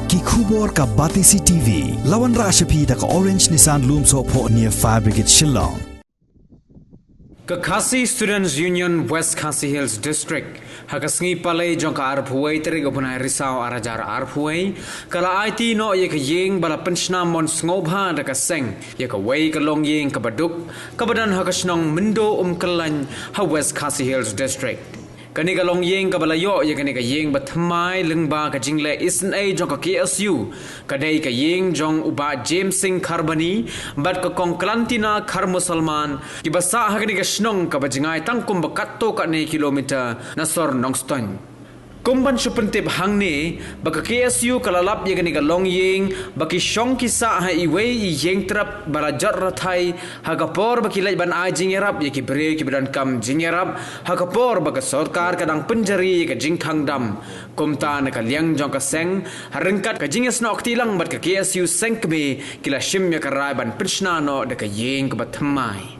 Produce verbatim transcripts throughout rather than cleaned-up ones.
Ki khubor ka Batesi T V. La wanrah sha phi da ka Orange Nissan Lumsohphoh near Fire Brigade Shillong. Ka Khasi Students Union West Khasi Hills District ha ka sngi Palei jong ka arphew wei tarik u bnai Risaw ar hajar arphew wei ka la aiti noh ïa ka ïing ba la pynshna mon sngewbha da ka seng ïa kawei ka longïing kaba duk kaba don ha ka shnong Myndo Umkyllaiñ ha West Khasi Hills District. Kane ka longïing kaba la ïoh ïa kane ka ïing bathymmai lyngba ka jingleh isynei jong ka K S U ka dei ka ïing jong u Bah James Singh Kharbani bad ka Kong Klantina Kharmusalman kiba sah ha kane ka shnong kaba jngai tang kumba katto katne kilometer na sor Nongstoiñ. Kum ban shu pyntip hangne ba ka K S U ka la lap ïa kane ka longïing ba ki shong ki sah ha iwei i ïing trep ba la jot rathai ha ka por ba ki leit ban ai jingïarap ïa ki briew kiba donkam jingïarap ha ka por ba ka sorkar ka dang pynjari ïa ka jingkhang dam. Kumta na ka liang jong ka seng ha ryngkat ka jingïasnoh kti lang bad ka K S U seng kmie ki la shim ïa ka rai ban pynshna noh da ka ïing kaba thymmai.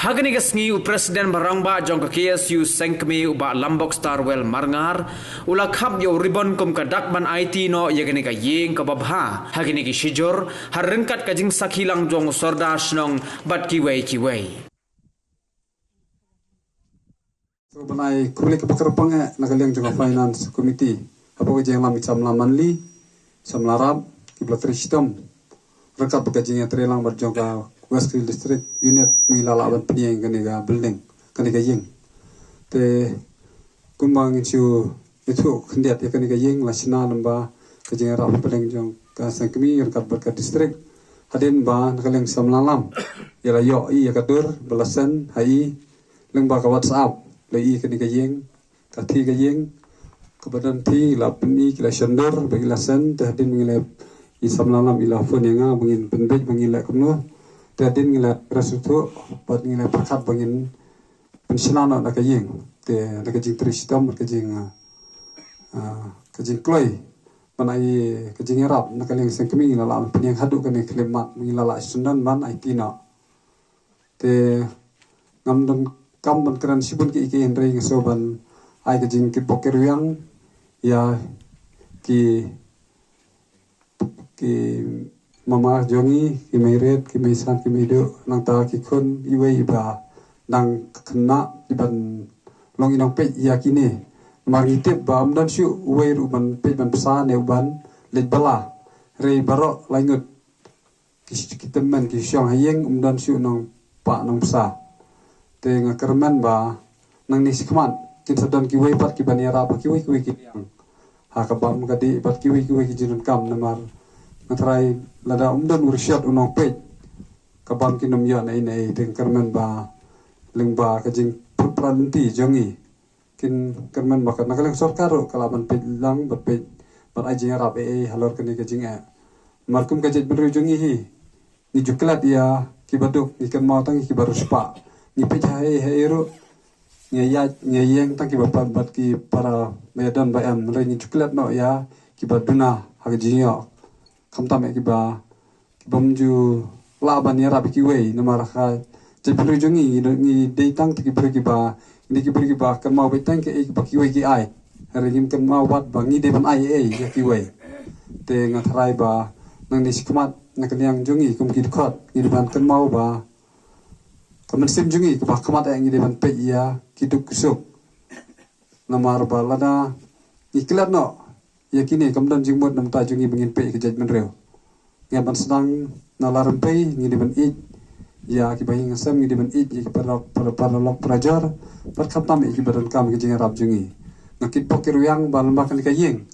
Ha kane ka sngi u President ba rangbah jong ka K S U seng kmie u Bah Lambok Starwell Marngar u la khap ïa u ribon kum ka dak ban aiti noh ïa kane ka ïing kaba bha ha kine ki shijur ha ryngkat ka jingsakhi lang jong u Sordar Shnong bad kiwei kiwei. Sa ban ai khublei kaba kyrpang eh na ka liang jong ka Finance Committee hapoh ka jingïalam i samla Manli, samla Rap kiba la trei shitom ryngkat bad ka jingïatreilang bad jong ka West Khasi Hills District Unit ba ngi la lah ban pynïeng kane ka building, kane ka ïing. Te kumba ngin shu ïathuh khyndiat ïa kane ka ïing la shna lyngba ka jingïarap pdeng jong ka seng kmie ryngkat bad ka district. Hadien ba na ka liang samla Lam ïa la ïoh i ïa ka dur ba la send ha i lyngba ka WhatsApp, la i kane ka ïing, ka thi ka ïing kaba don thi, la pyni ki la shon dur ba ki la send. Te hadien ba ngi la, i samla Lam i la phone ïa nga ba ngin pynbeit ba ngin leh kumno. Te hadien ngi la press u thuh bad ngi la pyrkhat ba ngin pynshna noh na ka ïing. Te na ka jingtrei shitom bad ka jing, ah, ah, ka jingkloi ban ai ka jingïarap na ka liang seng kmie ngi la lah ban pynïeng haduh kane ka khyllipmat ba ngi la lah shisyndon ban aiti noh. Te ngam donkam ban kren shibun kiei kiei hynrei nga sngew ban ai ka jingkitbok kitrwiang ïa ki, ki mama jong ngi, ki mei rit, ki mei san, ki mei duh, nangta ki khun iwei iba dang khynnah iban long i nongpeit ïa kine. Namar ngi tip ba ym don shuh uwei ruh uban peit ban bsa ne uban leit bylla. Hynrei baroh lai ngut ki, ki tymmen ki shong ha ïing, ym don shuh nongpah nongbsa. Te nga kyrmen ba nangne shakhmat kin sa don kiwei pat kiban ïarap ha kiwei kiwei ki liang, ha ka bam ka dih bad kiwei kiwei ki jingdonkam. Namar nga tharai lada ym don u rishot u nongpeit, ka bam kin ym ïoh na ei na ei. Te nga kyrmen ba lyngba ka jingpynpra lynti jong ngi, kin kyrmen ba ka, na ka liang sorkar ruh ka lah ban peit lang, ban peit, ban ai jingïarap ei ei halor kane ka jingeh. Namar kum ka jaitbynriew jong ngi hi, ngi ju klet ïa kiba duk, ngi kynmaw tang ïa kiba riewspah. Ngi peit ha ei ha ei ruh, ngi ïaid, ngi ïeng tang kiba pan bad ki para ba ïadon ba em, hynrei ngi ju klet noh ïa kiba duna ha ka jingïoh. Khamtam ïa kiba, kiba ym ju lah ban ïarap ïa kiwei. Namar ha ka jaitbynriew jong ngi, ngi dei tang ki briew kiba, ngi dei ki briew kiba kynmaw beit tang kaei ba kiwei ki ai. Hynrei ngim kynmaw pat ba ngi dei ban ai ei ïa kiwei. Te nga tharai ba nangne shakhmat na ka liang jong ngi kum ki dkhot ngi dei ban kynmaw ba ka mynsiem jong ngi kaba khmat eh ngi dei ban peit ïa ki duk ki suk. Namar ba lada ngi klet noh ïa kine, kam don jingmut na bynta jong ngi ba ngin peit ïa ka jaitbynriew. Ngi ban sdang na la rympei, ngi dei ban ïeit ïa kiba ïing sem, ngi dei ban ïeit ïa ki paralok, para, paralok parajor, bad khamtam ïa kiba donkam ïa ka jingïarap jong ngi. Nga kitbok kitrwiang ba lyngba kane ka ïing,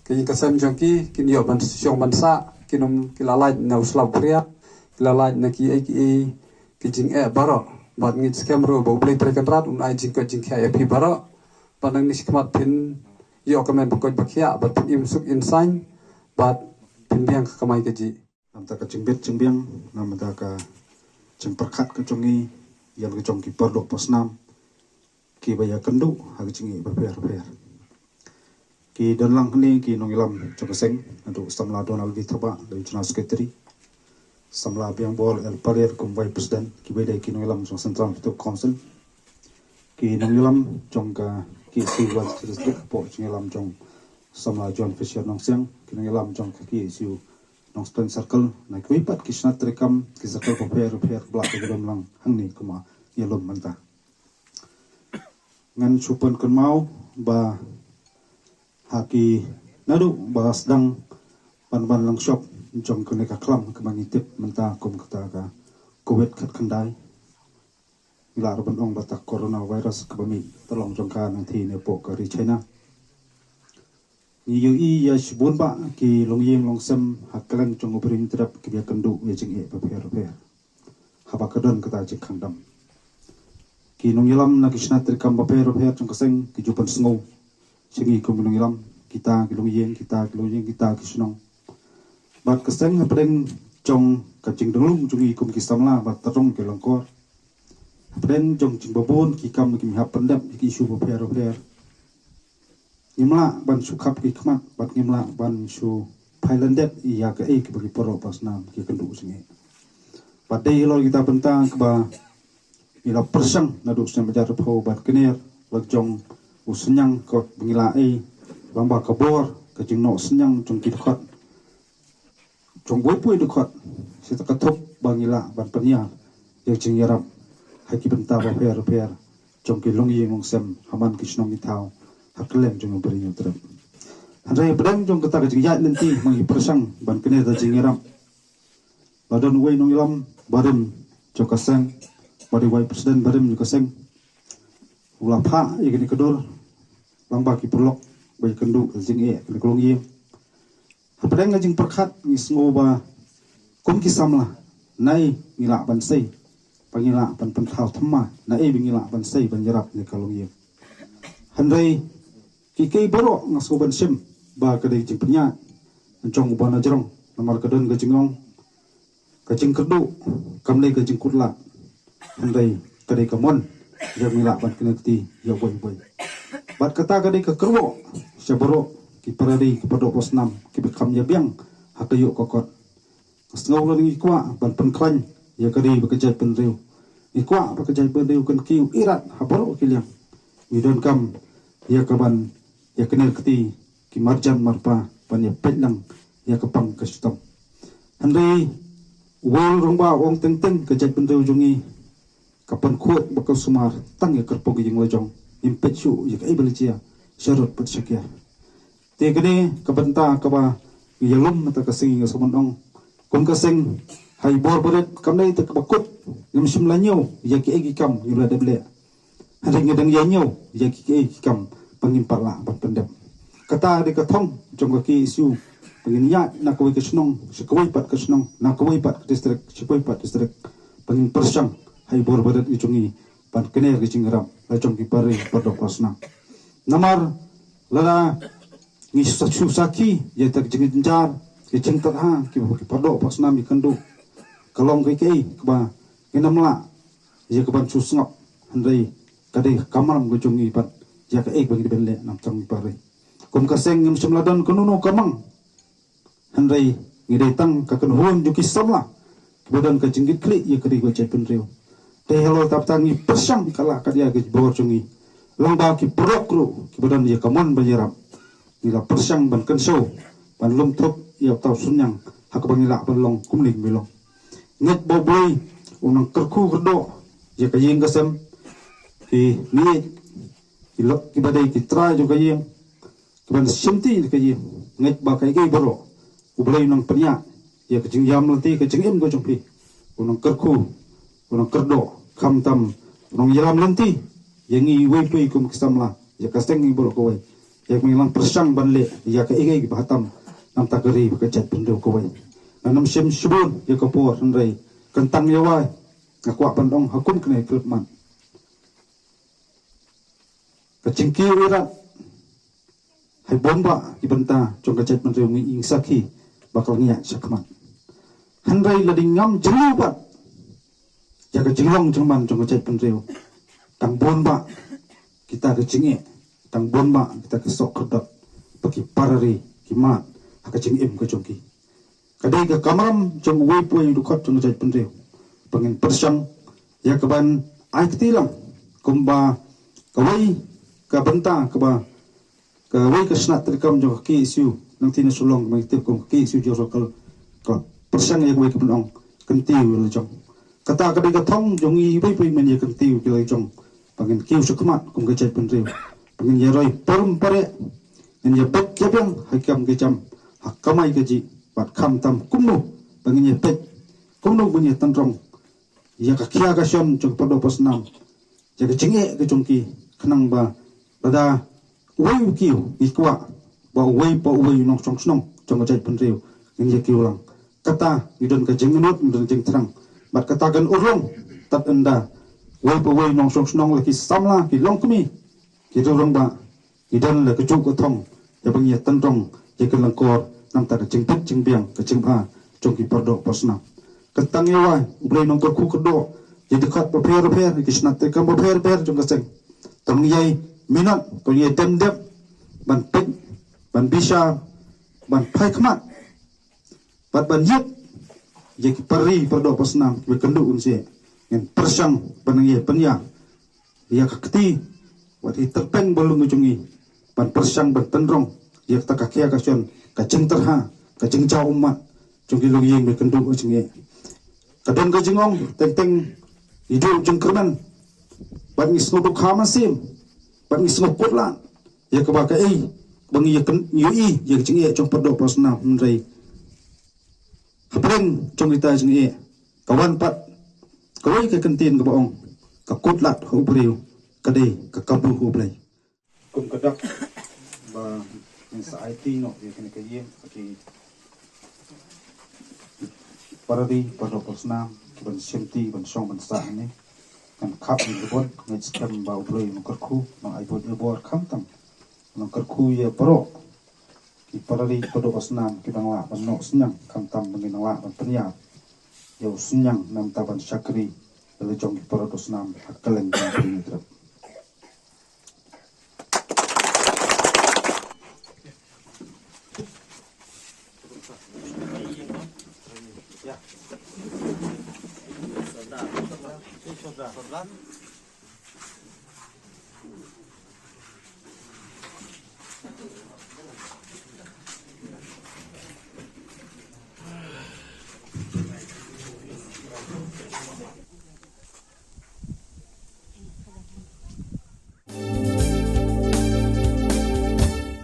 ka ïing ka sem jong ki, kin ïoh ban shong ban sah, kin ym, ki la lait na u slap u phriang, ki la lait na kiei kiei ki jingeh baroh. Bad ngi skhem ruh ba U Blei Trai Kynrad un ai jingkoit jingkhiah ïa phi baroh. Bad nangne shakhmat phin ïoh kmen ba koit ba khiah, bad phin im suk im saiñ, bad phin biang ka kamai kajih. Namar ka jingbit jingbiang, namar ka jingpyrkhat ka jong ngi ïa la ka jong ki paralok parsnam kiba ïakynduh ha ka jingïeit bapher bapher. Ki don lang hangne ki nongïalam jong ka seng, naduh samla Donald V Thabah, la General Secretary, samla Biangbor L Parier kum Vice President, kiba dei ki nongïalam jong Central Executive Council, ki nongïalam jong ka K S U West District, hapoh jingïalam jong Samla John Fisher Nongsiang, ki nongïalam jong ka K S U Nongstoiñ Circle, na kiwei pat ki shnat treikam, ki circle bapher bapher ba la ïadon lang hangne kumba ïalum mynta. Ngan shu pynkynmaw ba ha ki naduh ba sdang ban ban long shop jong kane ka khlam kaba ngi tip mynta kum kata ka Covid khatkhyndai. Ngi lah ruh ban ong ba ta coronavirus kaba mih tyllong jong ka nangthie ne poh ka ri China. Ngi ïohi ïa shibun bah ki longïing longsem ha kylleng jong u Bri Hynñiewtrep kiba ïakynduh ïa jingeh bapher bapher haba ka don kata jingkhang dam. Ki nongïalam na ki shnat treikam bapher bapher jong ka seng ki ju pynsngew sha ngi kum ki nongïalam, kita ki longïing, kita ki longïing, kita ki shnong. Bad ka seng hapdeng jong ka jingdonglum jong ngi kum ki samla bad tyrong ki lyngkor, hapdeng jong jingbabun ki kam kim hap pyndep ïa ki issue bapher bapher, ngim lah ban shu khap ki khmat bad ngim lah ban shu phai lyndet ïa kaei kaba ki paralok parasnam ki kynduh jingeh. Bad dei halor kita bynta kaba ngi la pyrshang naduh snem hajar arphew ban kner la jong u synñiang kot ba ngi la ai, lyngba ka bor ka jingnoh synñiang jong ki dkhot, jong uwei pa uwei dkhot, shisha ka thup ba ngi lah ban pynïar ïa ka jingïarap ha ki bynta bapher bapher jong ki longïing longsem ha man ki shnong ki thaw ha kylleng jong u Bri Hynñiewtrep. Hynrei hapdeng jong kata ka jingïaid lynti ma ngi pyrshang ban kner da jingïarap, la don uwei u nongïalam barim jong ka seng, bad uwei u president barim jong ka seng, u la phah ïa kane ka dur lyngba ki paralok ba ïakynduh jingeh ha kane ka longïing. Hapdeng ka jingpyrkhat ngi sngew ba kum ki samla, naei ngi lah ban sei ba ngi lah ban pynthaw thymmai, naei ba ngi lah ban sei ban ïarap ïa kane ka longïing. Hynrei kiei kiei baroh nga sngew ban shim ba ka dei ka jingpynïaid jong u ba na jrong, namar ka don ka jingong, ka jingkyrduh kam dei ka jingkut lad, hynrei ka dei ka mon ïa ba ngi lah ban kner kti ïa uwei uwei. Bad kata ka dei ka kyrwoh sha baroh ki para ri, ki para doh para snam kiba kham ïa biang ha ka ïoh ka kot. Nga sngew lada ngi kwah ban pynkhlaiñ ïa ka ri bad ka jaitbynriew, ngi kwah ba ka jaitbynriew kan kiew irat ha baroh ki liang, ngi donkam ïa ka ban ïa kner kti ki marjan marpa ban ïa peit lang ïa ka pang ka shitom. Hynrei u rangbah u ong teng teng ka jaitbynriew jong ngi ka pynkhuid bad ka sumar tang ïa ka kyrpong ka ïing la jong, ngim peit shuh ïa kaei ba la jia sharud bad shakiar. Te kane ka bynta kaba ngi ïalum mynta ka sngi, nga sngewbha ban ong kum ka seng, ha i bor barit kam dei te kaba kut, ngim shym la ñiew ïa kiei ki kam ngim la dep leh, hynrei ngi dang ïa ñiew ïa kiei ki kam ba ngim pat lah ban pyndep. Kata dei ka thong jong ka K S U ba ngin ïaid na kawei ka shnong sha kawei pat ka shnong, na kawei pat ka district sha kawei pat district, ba ngin pyrshang ha i bor barit ka jong ngi ban kner ka jingïarap la jong ki para ri para doh para snam. Namar lada ngi shu sakhi ïa ka jingjynjar, ka jingtyrha kiba ki para doh para snam ki kynduh, ka long kaei kaei kaba ngin ym lah ïa ka ban shu sngap, hynrei ka dei ka kamram ka jong ngi pat ïa kaei ba ngi dei ban leh na bynta ki para ri. Kum ka seng ngim shym la don kano kano ka mang, hynrei ngi dei tang ka kynhun jong ki samla kiba don ka jingkitkhlieh ïa ka ri bad ka jaitbynriew. Te halor kata ngi pyrshang ka lah ka diah ka bor jong ngi, lyngba ki paralok ruh kiba don ïa ka mon ban ïarap, ngi la pyrshang ban kynshew ban lum thup ïa uta u synñiang ha kaba ngi lah ban long kumne kumne long. Ngeit ba U Blei un nang kyrkhu kyrdoh ïa ka ïing ka sem, ki ngi, ki lok kiba dei ki trai jong ka ïing, kiban shimti ïa ka ïing. Ngeit ba kaei kaei baroh U Blei un nang pynïaid ïa ka jingïam lynti, ka jingim ka jong phi. Un nang kyrkhu, un nang kyrdoh, khamtam un nang ïalam lynti ïa ngi iwei pa iwei kum ki samla, ïa ka seng ngi baroh kawei, ïa ka ngi nang pyrshang ban leh ïa kaei kaei ba khamtam na bynta ka ri bad ka jaitbynriew kawei. Ngan ym shim shibun ïa ka por, hynrei kyntang ïa wai nga kwah ban ong ha kum kane ka khyllipmat. Ka jingkiew irat ha i bun bah ki bynta jong ka jaitbynriew ngi ïeng sakhi ba ka la ngi ïaid shakhmat. Hynrei lada ngim jylliew pat ïa ka jinglong jingman jong ka jaitbynriew, tang bun bah kita ki jingeh, tang bun bah kita ki soh kyrdoh ba ki para ri ki mad ha ka jingim ka jong ki. Ka dei ka kamram jong uwei pa uwei u dkhot jong ka jaitbynriew ba ngin pyrshang ïa ka ban ai kti lang kumba kawei ka bynta kaba Kawei ka shnat treikam jong ka K S U, nangta na Shillong, kaba ngi tip kum ka K S U Jowai Circle, ka pyrshang ïa kawei ka ban ong, kyntiew ïa la jong. Kata ka dei ka thong jong ngi iwei pa iwei, men ïa kyntiew ïa la jong, ba ngin kiew shakhmat kum ka jaitbynriew, ba ngin ïa roi parum pareh, ngin ïa beit ïa biang ha ki kam ki jam, ha kamai kajih, bad khamtam kumno ba ngin ïa peit, kumno ba ngin ïa tynrong ïa ka khia ka shon jong ka pardoh parsnam, ïa ka jingeh ka jong ki, khnang ba lada uwei u kiew, ngi kwah ba uwei pa uwei u nongshong shnong jong ka jaitbynriew ngin ïa kiew lang. Kata ngi don ka jingangnud, ngi don ka jingthrang. Bad kata kan urlong tad ynda uwei pa uwei u nongshong shnong, la ki samla, ki longkmie, ki rangbah, ngi don la kajuh ka thong ïa ba ngin ïa tynrong ïa ka lyngkor, namar ka jingbit jingbiang, ka jingbha jong ki pardoh parsnam. Ka tang ïa wai U Blei Nongkyrkhu kyrdoh ïa ki dkhot bapher bapher, ïa ki shnat treikam bapher bapher jong ka seng. Tang ïa minot, tang ïa dem dem ban peit, ban bishar, ban phai khmat, bad ban ïit ïa ki para ri pardoh parsnam kiba kynduh un seh. Ngin pyrshang ban nang ïa pynïar ïa ka kti, wat i tyrpeng ba lung jong ngi, ban pyrshang ban tynrong ïa kata ka khia ka shon, ka jingtyrha, ka jingjaw ummat jong ki longïing ba kynduh ha jingeh. Ka don ka jingong, teng teng ngi duh jingkyrmen, bad ngi sngew dukha mynsiem, bad ngi sngew kut lad ïa kaba kaei ba ngi ïa kyn-, ïohi ïa ka jingeh jong pardoh parsnam, hynrei hapdeng jong kita jingeh ka wan pat kawei ka kyntien kaba ong, ka kut lad ha u briew ka dei ka kabu ha U Blei. Kum ka dak ba ngin sa aiti noh ïa kane ka ïing ha ki para ri pardoh parsnam kiban shimti ban shong ban sah hangne, ngan khap ïa ka bor, ngeit skhem ba U Blei Nongkyrkhu nang ai bor ïa bor, khamtam Nongkyrkhu ïa baroh ki para ri pardoh parsnam kiba nang lah ban noh synñiang, khamtam ba ngin nang lah ban pynïar ïa u synñiang namar ban shakri ïa la jong ki pardoh parsnam ha kylleng ka ri.